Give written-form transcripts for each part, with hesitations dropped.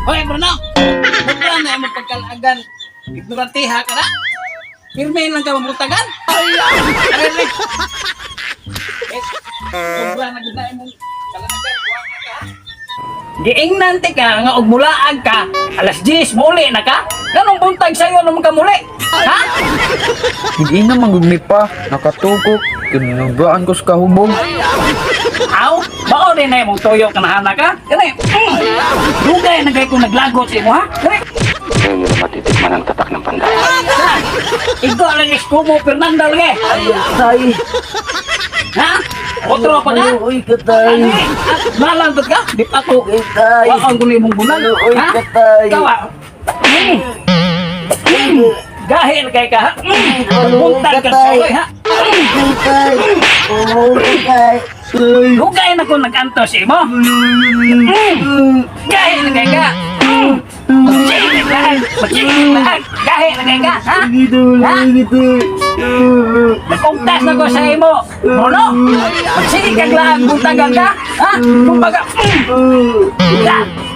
Hoy, Bruno! Sobra na imong pagkalaagan. Ignorantiha ka na. Pirme lang ka mamutagan. Ay, ay. Eh, sobra na gud na imong kalaagan. Wa na ka. Giingnan ti ka nga og mulaag ka, alas 10 muli na ka. Ganong buntag sayo naman ka muli? Ha? Hindi na magugmi pa. Nakatugok. Kinunugaan ko sa kahubog. Aw, bao din na imong tuyo kanahana ka? Kani, dugay na kay kung naglagot sa imo, ha? Kani. Ngayon nyo na matitikman ang tatak ng panday. Ha? Igo lang is kumo Fernando lagi. Tay. Ha? Otro pa ka? Uy, katay. Ano eh? Malantot ka? Di pa ko. Tay. Wa ang kuno imong bunal. Uy, Ha? katay. Ikaw, ah. Gahil kay ka, ha? Buntag ka sa uloy, ha? Tay. Oh, tay. Dugay na ko nag-antos imo. Gahil na kay ka. Magsigit lahat. Magsigit lahat. Gahil na kay ka, ha? Ha? Nag-ugtas na ko sa imo. Bruno, magsige kag laag buntagan ka, ha? Kumbaga,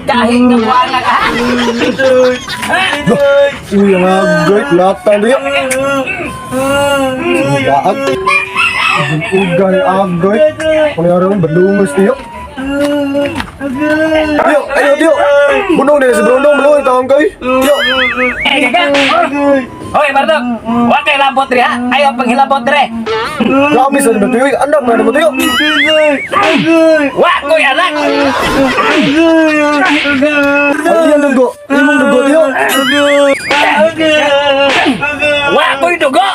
Dahil ka buwana ka, ha? Ha? Uy, ang agay, latang diyo. Daag. Ugay, agay. Pangyari mo, badungas diyo. Diyo, ayo diyo. Bunong din si Bruno, maluoy taong kay. Diyo. Eh, gaga. Hoy, Bardok. Wa kay labot diri, ha? Ayaw panghilabot diri. Grabe sa diyo, anak na mo diyo. Wa ko'y anak. Ang iyang dugo, imong dugo diyo. Wa ko'y dugo.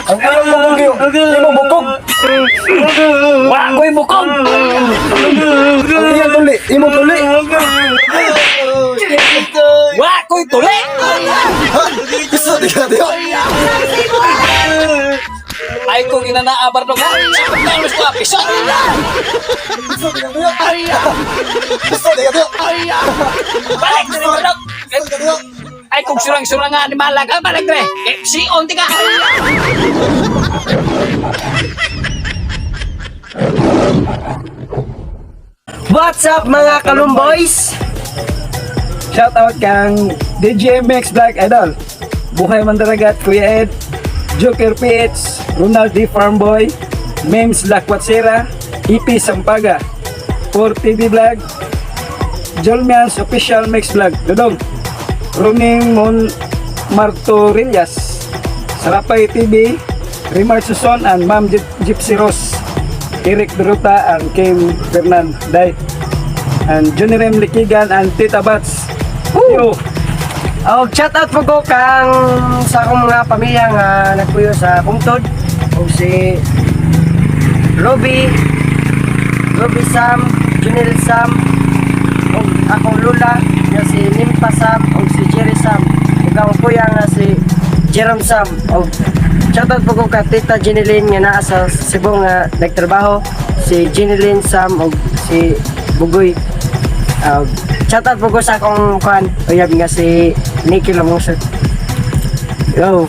Ang iyang bukog diyo, imong bukog. Wa ko'y bukog. Ang iyang tuli, imong tuli. Wa ko'y tuli. Ha? Isa di ka diyo. Ay kong inanaa, Bardok, ha? Sa pagtalos ko, piso. Isa di ka diyo. Isa di ka diyo. Balik diri, Bardok. Isa di ka diyo. Ay kung surang-surang nga ni Malaga, balik dre. Eh, si on ti ka. What's up, mga kalumboys? Shout out kang DJ MX Black Idol, Buhay Mandaragat, Kuya Ed, Joker PH, Ronald D. Farmboy, Mems Lakwatsera, EP Sampaga, 4 TV Vlog, Jolmians Official Mix Vlog, Dodong, Roning Mon Martorillas, Sarapay TV, Rimar Suson and Ma'am Gypsy Rose, Eric Duruta and Kim Fernan Day, and Johnny Rem Likigan and Tita Bats. Yo! Og shout out po ko kang sa akong mga pamilya nga nagpuyo sa Bungtod og si Ruby, Ruby Sam, Junel Sam, og akong lula nga si Nimpa Sam og si Jerry Sam ug akong kuya nga si Jerome Sam. Og shout out po ko ka Tita Jeneline nga naa sa Cebu nga nagtrabaho, si Jeneline Sam og si Bugoy. Shout out po ko sa akong kuan uyab nga si Nicky Lamungsot. Yo.